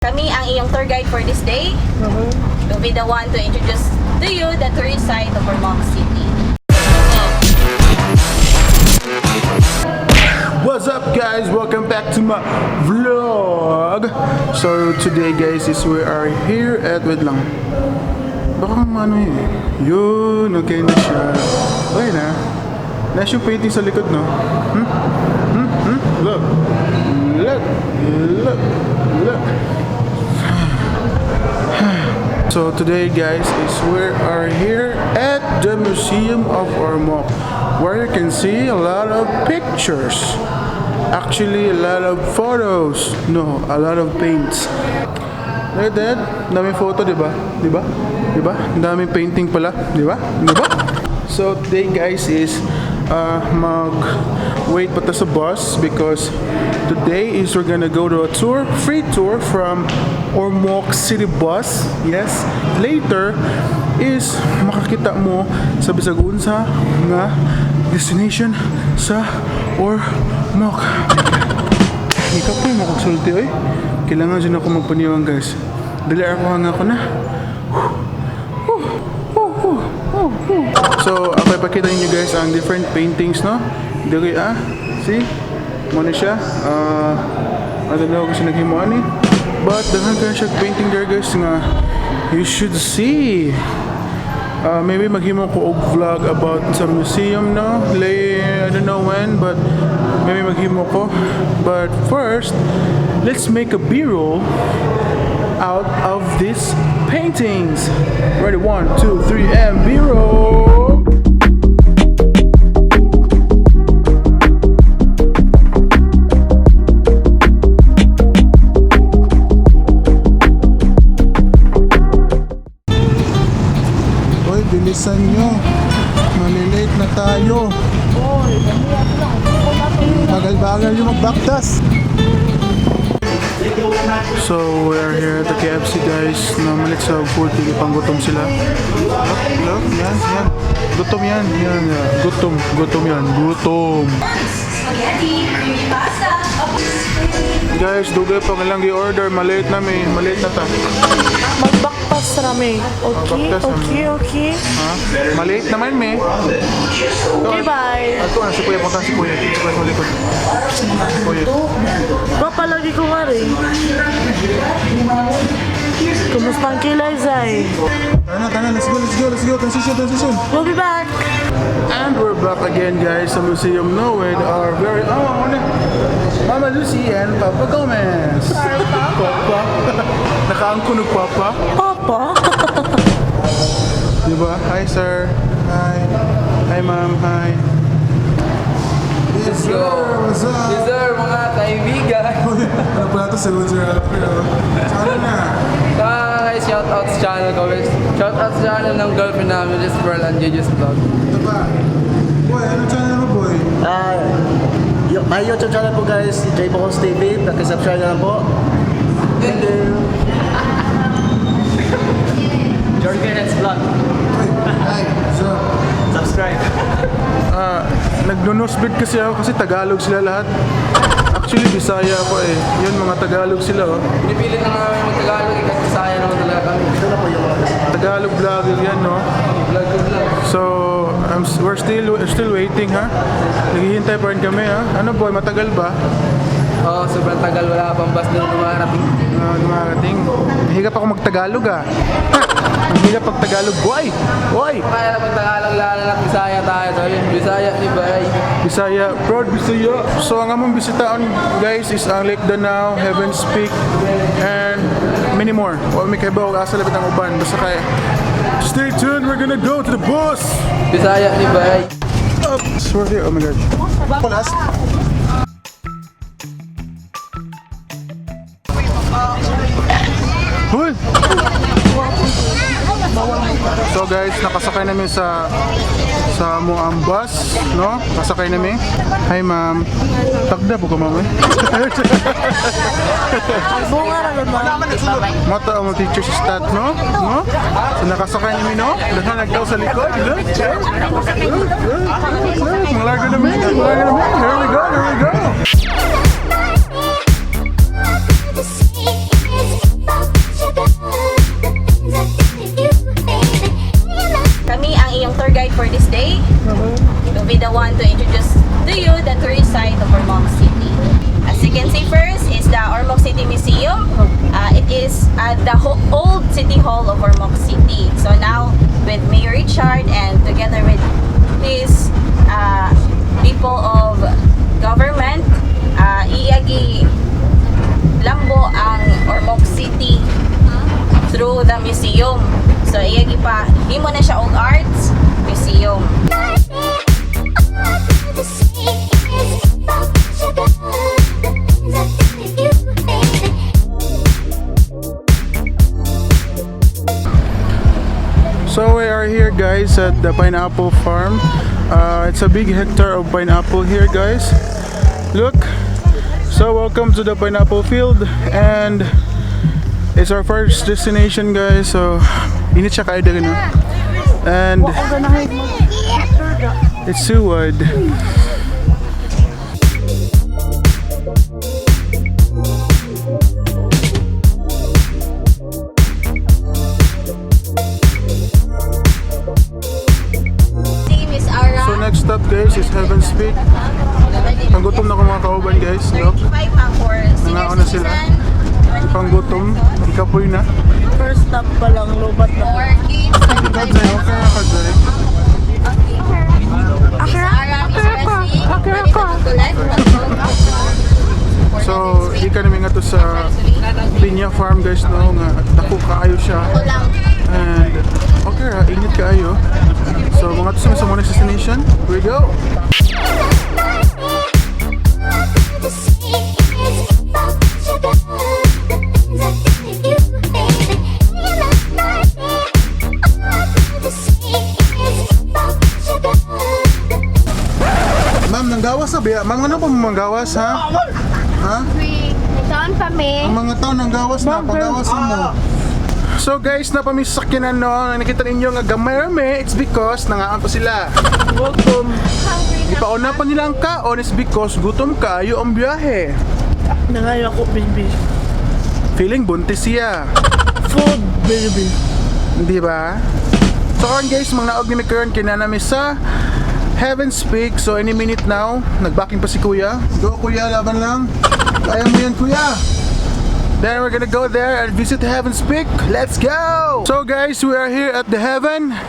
Kami ang iyong tour guide for this day. We'll be the one to introduce to you the tourist site of Ormoc City. What's up, guys? Welcome back to my vlog. So today, guys, is we are here at, wait lang. Baka ano yun. Yun, okay na siya. Okay na. Nice yung painting sa likod, no? Hmm? Hmm? Hmm? Look. Look. Look. Look. So today, guys, is we are here at the Museum of Ormoc, where you can see a lot of pictures. Actually, a lot of photos. No, a lot of paints. Look at that. Daming photo, di ba? Di ba? Di ba? Daming painting pala. Di ba? Di ba? So today, guys, is mag wait pa ta sa bus because today is we're gonna go to a tour, free tour from Ormoc City Bus. Yes. Later is makakita mo sa bisag unsa nga destination sa Ormoc. Ikaw po yung makagsulti, oy. Kailangan dyan ako magpaniwang, guys. Dali ako hanga ko na. So, ako ipakita ninyo, guys, ang different paintings, no? Dili ah. See? Mo na siya. I don't know kung siya naghimo ani. But daghan kayo siya painting there, guys, nga you should see. Maybe maghimo ko og vlog about sa museum, no? Lay, I don't know when, but maybe maghimo ko. But first, let's make a B-roll out of these paintings. Ready, one, two, three, and B-roll! Hoy, bilisan nyo. Malilate na tayo. Bagal-bagal yung magbaktas. So, we are here at the KFC, guys. Namalit sa food, hindi pang gutom sila. Look, look, yan, yan. Gutom yan, yan, yan. Gutom, gutom yan, gutom. Spaghetti, creamy pasta. Guys, dugay pang ilang gi-order. Malate na mi, malate na ta. Magbaktas rami. Okay, Magbaktas rami. okay. Ha? Malate naman mi. Okay, bye. Ato na si kuya, punta si kuya. Si kuya sa likod. Si kuya. Papalagi ko nga rin. Kumusta ang kilay, Zay? Tara na, tara na, let's go, let's go, let's go. Transition, transition. We'll be back. And we're back again, guys, sa Museum No with our very own Mama Lucy and Papa Gomez. Papa. Nakaangko ng Papa. Papa? Diba? Hi, sir. Hi. Hi, ma'am. Hi. Yes, sir. What's up? Yes sir, mga kaibigan. Ano pala ito? Sa Sir Alfredo. Sana na. Guys, shout out sa channel ko. Shout out sa channel ng girlfriend namin, which is Pearl and Gigi's Vlog. Ito pa. Boy, ano channel mo, boy? Ah, my YouTube channel po, guys, J Bocos TV. Paki-subscribe na lang po. Thank you. Jorgen's Vlog. Hi. So, Subscribe. Ah, nagnonosbit kasi ako kasi Tagalog sila lahat. Actually, Bisaya ako eh. Yun, mga Tagalog sila oh. Pinipilit na namin mag-Tagalog eh, kasi saya naman talaga kami. Ito na po yung mga Tagalog vlogger yan, no? Vlog ko vlog. So, we're still waiting, ha? Naghihintay pa rin kami, ha? Ano, boy, matagal ba? Oo, sobrang tagal, wala pang bus na dumarating. Dumarating. Mahirap ako magtagalog, ah. Ha! Ang hirap pag-Tagalog, boy! Boy! Kaya na mag-Tagalog, lalo na Bisaya tayo. So yun, Bisaya, di ba? Bisaya, proud Bisaya. So, ang among bisitaon, guys, is ang Lake Danau, Heaven's Peak, and many more. Wa mi kay og asa labit ang uban. Basta kay stay tuned, we're gonna go to the bus! Bisaya, di ba? Up! We're here. Oh my gosh. Palas. Hoy! So guys, nakasakay namin sa mo ang bus, no? Nakasakay namin. Hi, ma'am. Tagda po ka, ma'am eh. Bunga na mo. Mata ang teacher si stat, no? No? So nakasakay namin, no? Daghan nagdaw sa likod. Look, look, look, look, look. Malargo namin, malargo namin. Here we go, here we go. See is the old City Hall of Ormoc City. So now with Mayor Richard and together with his people of government, iya gi lambo ang Ormoc City through the museum. So iya gi pa himo na siya og arts museum. So we are here, guys, at the pineapple farm. It's a big hectare of pineapple here, guys. Look. So welcome to the pineapple field and it's our first destination, guys. So init siya kaayo diri, no? And it's too wide. Si Miss Ara. So next stop, guys, is Heaven's Peak. Panggutom na ko, mga kauban, guys. Look. 35 ang for senior Nangaon na sila. citizen. Panggutom. Ikapoy na. First stop pa lang, lubat na. For kids, 25 Kadzay, okay na kadzay. Miss Ara, Miss Resi, ready to collect? So, di ka namin nga to sa Pinya Farm, guys, no, nga dako kaayo siya. And okay ra, init kaayo. So mga to sa mga destination, here we go. Ma'am, nanggawas na ba? Ma'am, ano pa manggawas, ha? Ha? Nagkaon pa mi. Ang mga tao nanggawas na, panggawas na mo. So guys, napamiss sa sakyanan, no, nakita ninyo nga gamay rame, it's because nangaan pa sila. Welcome. Ipauna pa nila ang kaon is because gutom kaayo ang biyahe. Nangayo ako, baby. Feeling buntis siya. Food, baby. Di ba? So karon, guys, mga naog ni mi karon kinanami sa Heaven's Peak. So any minute now, nagbacking pa si Kuya. Go Kuya, laban lang. Kaya mo yan, Kuya. Then we're gonna go there and visit Heaven's Peak. Let's go! So guys, we are here at the Heaven's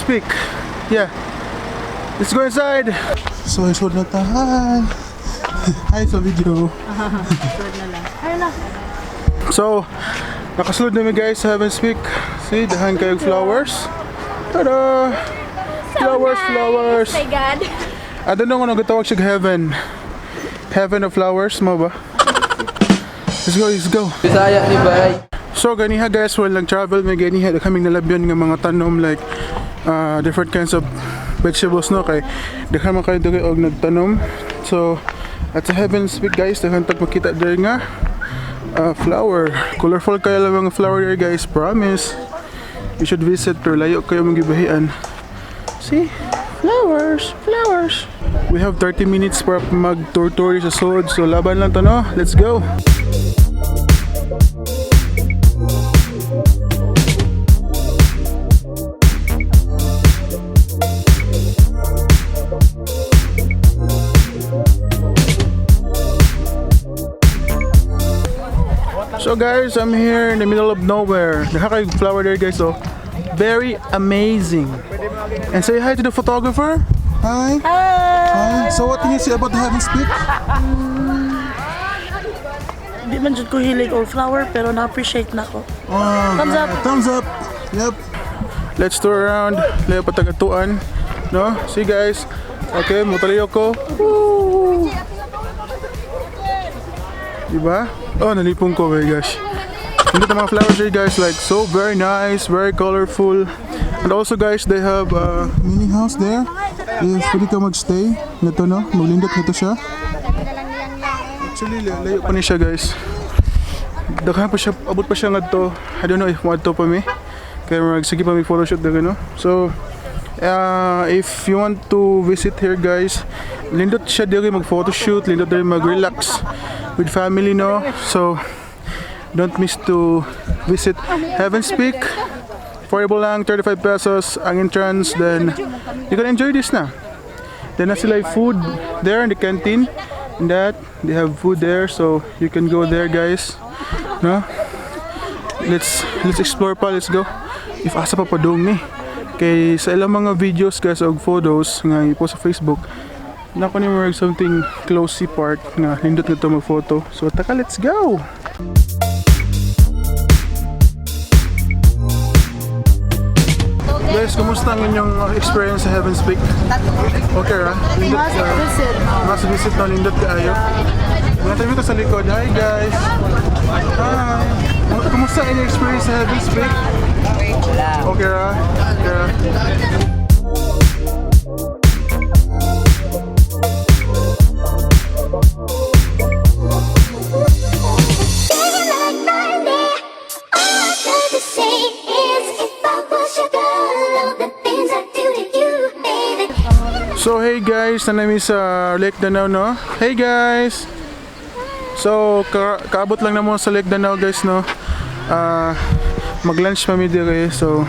Peak. Yeah. Let's go inside. So isod na ta. Hi. Hi sa video. So, nakasulod na mi, guys, sa Heaven's Peak. See, dahan kayong flowers. Tada! Flowers, flowers. My God. I don't know kung nagtawag siya heaven. Heaven of flowers, mo ba? Let's go, let's go. Bisaya ni Bay. So ganiha, guys, while nag-travel may ganiha kaming nalabyan nga mga tanom like different kinds of vegetables, no, kay daghan man kayo diri og nagtanom. So at sa Heaven's Peak, guys, daghan tag makita diri nga flower. Colorful kayo lang mga flower there, guys, promise. You should visit pero layo kayo mong gibahian. See? Flowers, flowers. We have 30 minutes para mag-tour-tour sa sulod. So laban lang to, no? Let's go. So guys, I'm here in the middle of nowhere. Nakaka flower there, guys, oh. Very amazing. And say hi to the photographer. Hi. Hi. So what can you say about the Heaven's Peak? Di man jud ko hilig og flower pero na-appreciate na ko. Oh, Thumbs up. Thumbs up. Yep. Let's tour around. Layo pa tagatuan. No? See, guys. Okay, mutaliyo ko. Woo! Diba? Oh, nalipong ko, my gosh. Hindi mga flowers here, guys, like so very nice, very colorful. And also, guys, they have a mini house there. If pwede ka magstay, nito, no? Maglindot nito siya. Actually, layo pa ni siya, guys. Daghan pa siya, abot pa siya ngadto. I don't know if moadto pa mi. Kaya mag sige pa mi photoshoot daghan, no. So, if you want to visit here, guys, lindot siya diri mag photoshoot, lindot diri mag-relax with family, no. So, don't miss to visit Heaven's Peak. Affordable lang, 35 pesos ang entrance. Then, you can enjoy this na. Then, na sila food there in the canteen. And that, they have food there. So, you can go there, guys. No? Let's explore pa, let's go. If asa pa padung ni. Kay sa ilang mga videos guys og photos nga ipo sa Facebook, nako ni murag something closey part nga nindot nga to mag-photo. So taka, let's go. Guys, kumusta ang inyong experience sa Heaven's Peak? Okay ra? Nindot Must ka. visit. Must visit no, nindot kaayo. Mga tayo dito sa likod. Hi guys! Hi! Kumusta ang inyong experience sa Heaven's Peak? Okay ra? Okay ra? All I got to say is if I was your girl, all the things I do to you, baby. So hey guys, nanami sa Lake Danau no? Hey guys! So kaabot lang namo sa Lake Danau guys no. Ah, mag-lunch pa mi dire so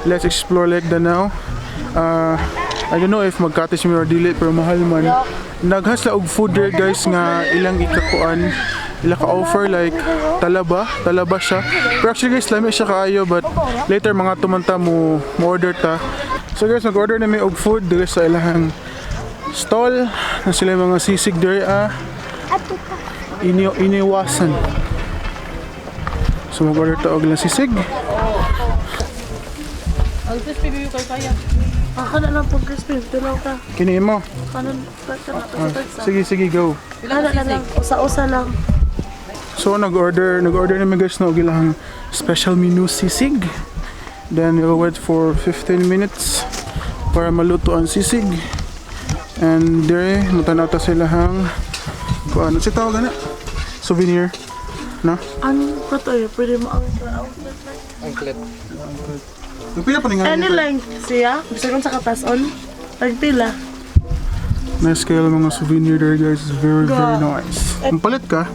let's explore Lake Danau. Ah, I don't know if mag-cottage mi or dili pero mahal man. Naghas la og food there guys nga ilang ikakuan ila ka offer like talaba, talaba siya. Pero actually guys, lami siya kaayo but later mga tumanta mo mo order ta. So guys, mag-order na mi og food dire sa ilahang stall na sila yung mga sisig dire ah. Iniwasan. So mag-order ta og ilang sisig. Ah, kana lang po crispy. Dalaw ka. Kini mo. Kanan, ka na. Sige, sige, go. Kana na lang. Usa-usa lang. So nag-order namin guys no og ilang special menu sisig. Then we'll wait for 15 minutes para maluto ang sisig. And dire mutanaw ta sila hang kuan si tawag ana? Souvenir. No? Ang kato eh, pwede mo ang Angklet. Nagpila pa ni nga. Any length siya? Bisa kung sa katason. Tagpila. Nice kayo mga souvenir there guys. It's very very nice. Palit ka?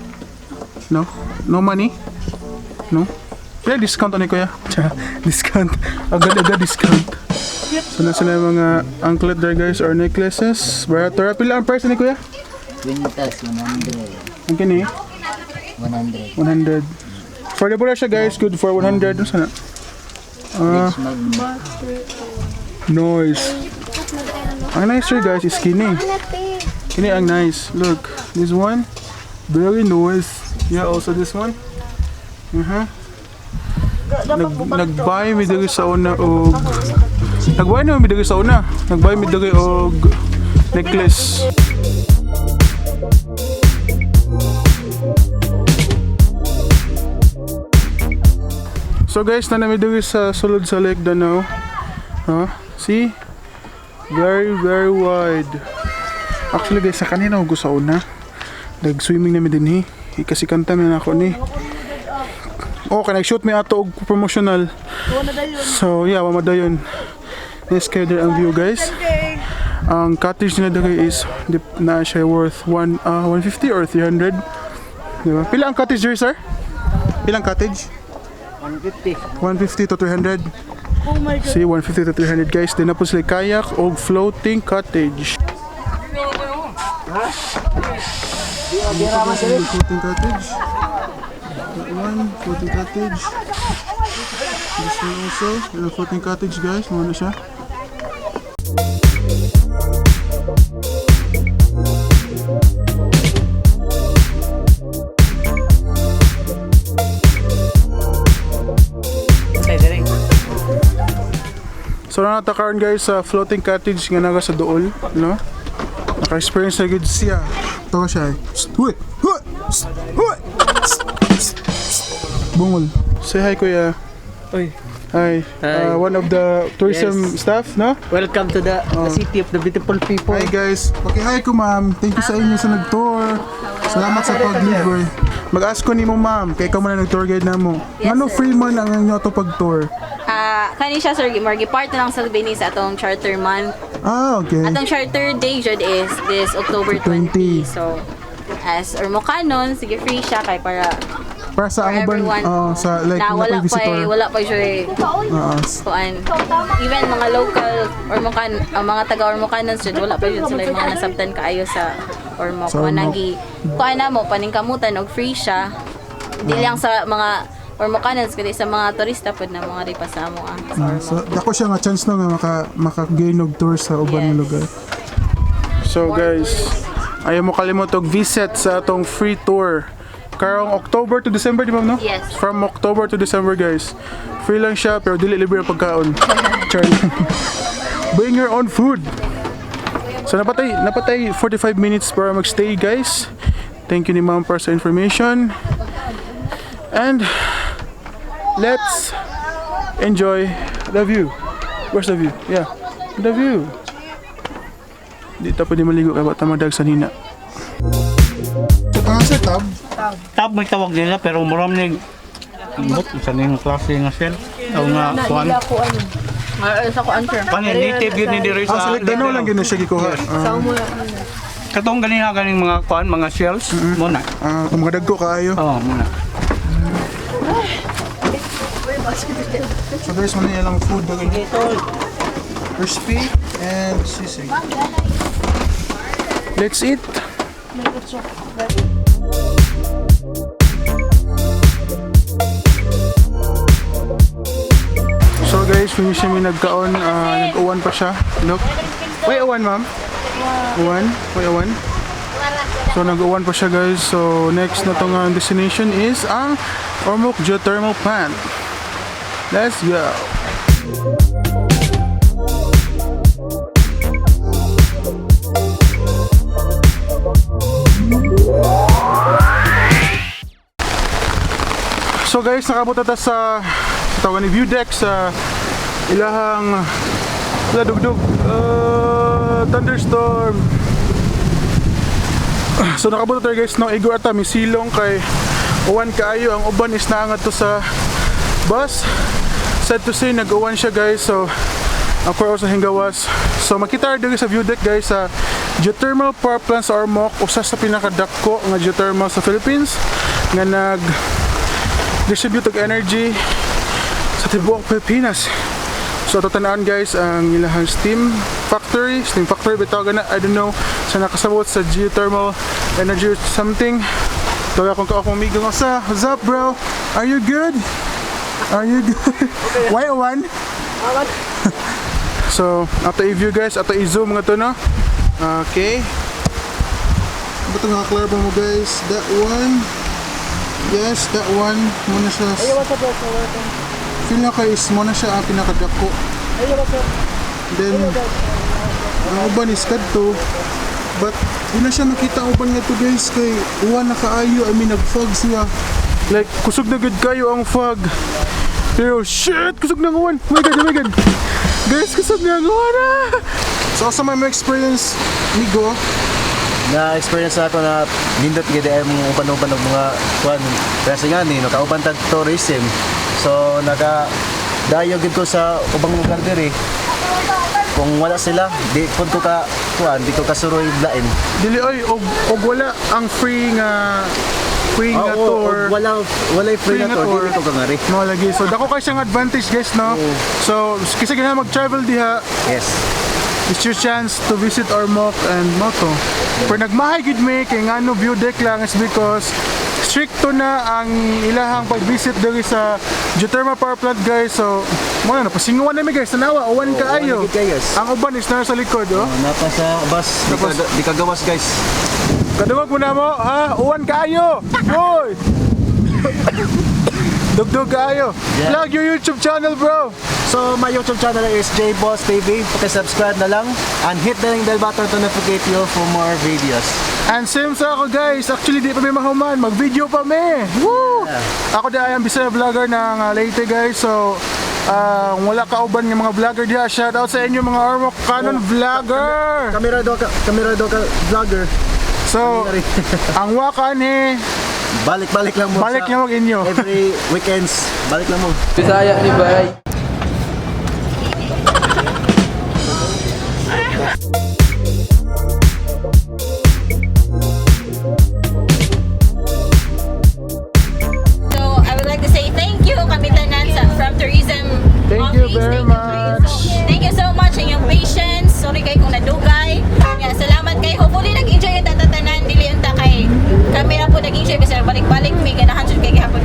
No? No money? No? Pila discount ani kuya? Tsa, discount. Agad-agad discount. So na sila yung mga anklet there guys or necklaces. Barato ra. Pila ang price ani kuya? Quintas, 100. Ang kini? 100. 100. Affordable ra siya guys. Good for 100. Ano sana? Rich magnet. Nice. Ang nice here guys is kini. Kini ang nice. Look, this one very nice. Yeah, also this one. Uh-huh. Nag-buy mi diri sa una og Nag-buy na mi diri sa una. Nag-buy mi diri og necklace. So guys, na nami diri sa sulod sa Lake Danau. Huh? See? Very, very wide. Actually guys, sa kanina ako sa una. Nag-swimming namin din eh. Kasi kanta man ako ni. Oh, kaya nag-shoot mi ato og promotional. So yeah, wamadayon. Nice kayo there ang view guys. Ang cottage nila diri is di, na siya worth 150 or 300. Di ba? Pila ang cottage diri, sir? Pila ang cottage? 150. 150 to 300. Oh my God. See, 150 to 300 guys. Din na po sila kayak o floating cottage. Floating cottage. That one, floating cottage. This one also, yung floating cottage guys. Muna siya. So na karon guys sa floating cottage nga naga sa Dool, no? Naka-experience na gud siya. Ito siya. Eh. Psst, Huy! Huy! Psst, Huy! Psst, psst, psst. Bungol. Say hi kuya. Uy. Hi. Hi. One of the tourism Yes. staff, no? Welcome to the city of the beautiful people. Hi guys. Paki-hi ko ma'am. Thank you sa inyo sa nag-tour. Salamat sa pag-libre. Mag-ask ko nimo ma'am, kay ikaw man ang nag-tour guide namo. Yes, Ngano sir. free man ang inyo ato pag-tour? Ah, kani siya sir, margi part na lang sa Albany sa atong charter month. Ah, okay. Atong charter day jud is this October 20. 20. So as Ormocanon, sige free siya kay para Para sa for ang uban everyone. oh, sa like na wala na pa visitor. wala pa siya Oo. kuan. Even mga local Ormocan, ang mga taga Ormocanon jud wala pa jud sila yung mga nasabtan kaayo sa Ormoc. Sa Ormoc. Nagi kuan na mo paningkamutan og free siya. Di lang sa mga Ormocanons kundi sa mga turista pud na mga pa sa amo ah, sa Ormoc. So dako siya nga chance no nga maka-gain og tour sa uban nga lugar. So guys, ayaw mo kalimot og visit sa atong free tour. Karong October to December, di ba, no? Yes. From October to December, guys. Free lang siya pero dili libre ang pagkaon. Char. Bring your own food. So napatay 45 minutes para magstay, guys. Thank you ni ma'am para sa information. And let's enjoy the view. Where's the view? Yeah, the view. Di ta pwede maligo kay bata madag sa nina. So pangan sa tab, Tab may tawag nila pero muram ni but isa na yung klase nga shell o nga kuan. Sa kuan, sir. Kani native yun ni diri ah, sa Dano lang gyud na siya gikuha. Ah, Katong ganina ganing mga kuan, mga shells mo na. Ah, kung mga dagko kaayo. Oh, mo na. So there's man nilang food dagay. Crispy and sisig. Let's eat. So guys, finish na mi nagkaon, nag-uwan pa siya. Look. Wait, uwan, ma'am? Uwan? Wait, uwan? So nag-uwan pa siya, guys. So next na tong destination is ang Ormoc Geothermal Plant. Let's go. So guys, nakabot na ta sa tawag ni view deck sa ilahang wala dugdug thunderstorm. So nakabot na tayo, guys, no, igo ata mi silong kay uwan kaayo. Ang uban is naangat to sa bus. Sad to say, nag-uwan siya, guys. So ang kuha sa hinggawas. So makita ra diri sa view deck, guys, sa geothermal power plant sa Ormoc, usa sa pinakadako nga geothermal sa Philippines nga nag distribute og energy sa tibuok Pilipinas. So ato tan-awon, guys, ang ilahang steam factory bitaw gana, I don't know sa nakasabot sa geothermal energy or something. Tawag akong kaakong amigo nga sa, "What's up, bro? Are you good? Are you good? Why one?" So, ato i-view, guys, ato i-zoom nga to, no? Okay. Bato nga klaro ba mo, guys? That one. Yes, that one. Muna siya. Feel na kay is muna siya ang pinakadako. Then, ang uban is kadto. But, di na siya makita ang uban nga to, guys, kay uwan na kaayo. I mean, nag-fog siya. Like, kusog na gud kayo ang fog. Pero, shit! Kusog na ang uwan! Oh my God, oh my God! Guys, kusog na ang uwan ah! So, sa may experience, Migo, Na-experience na ako na nindot gid ay mga uban-uban og mga kuan kasi nga ni no kauban tag tourism. So naka dayo gid ko sa ubang lugar diri. Kung wala sila, di pud ko ka kuan, di ko kasuroy lain. Dili oy, og wala ang free nga Oo, tour. og walay free na tour, dili ko kangari. No lagi. So dako kay siyang advantage, guys, no. So kasi ganahan mag-travel diha, it's your chance to visit Ormoc and Moto. Pero nagmahay gid mi kay ngano view deck lang is because stricto na ang ilahang pag-visit diri sa geothermal power plant, guys. So mo na pasinguan na mi, guys. Tanawa, uwan kaayo. Uwan gid kaayo, guys. Ang uban is na sa likod, oh. Napa sa bus, di ka gawas, guys. Kadungog mo na mo, ha? Uwan kaayo! Hoy! Dugdug kaayo. Plug your YouTube channel, bro! So my YouTube channel is JBoss TV. Paki-subscribe na lang and hit the ring bell button to notify you for more videos. And same sa ako, guys. Actually, di pa may mahuman. Mag-video pa me. Woo! Ako di ay ang Bisaya vlogger ng Leyte, guys. So, kung wala kauban ng mga vlogger diha, shout out sa inyo mga Ormoc Canon vlogger. Kamera do ka vlogger. So, ang wakan ni Balik-balik lang mo. Balik sa na mag inyo. Every weekends, balik lang mo. Bisaya ni Bay. So, I would like to say thank you kami tanan sa from Tourism Thank you Office. very Thank you, much. Thank you so much sa inyong patience. Sorry kay kung nadugay. Yeah, salamat kay. Hopefully nag-enjoy yung tatatanan dili unta kay kami ra po nag-enjoy bisag balik-balik mi ganahan jud kay gihapon.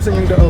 sa inyong daot.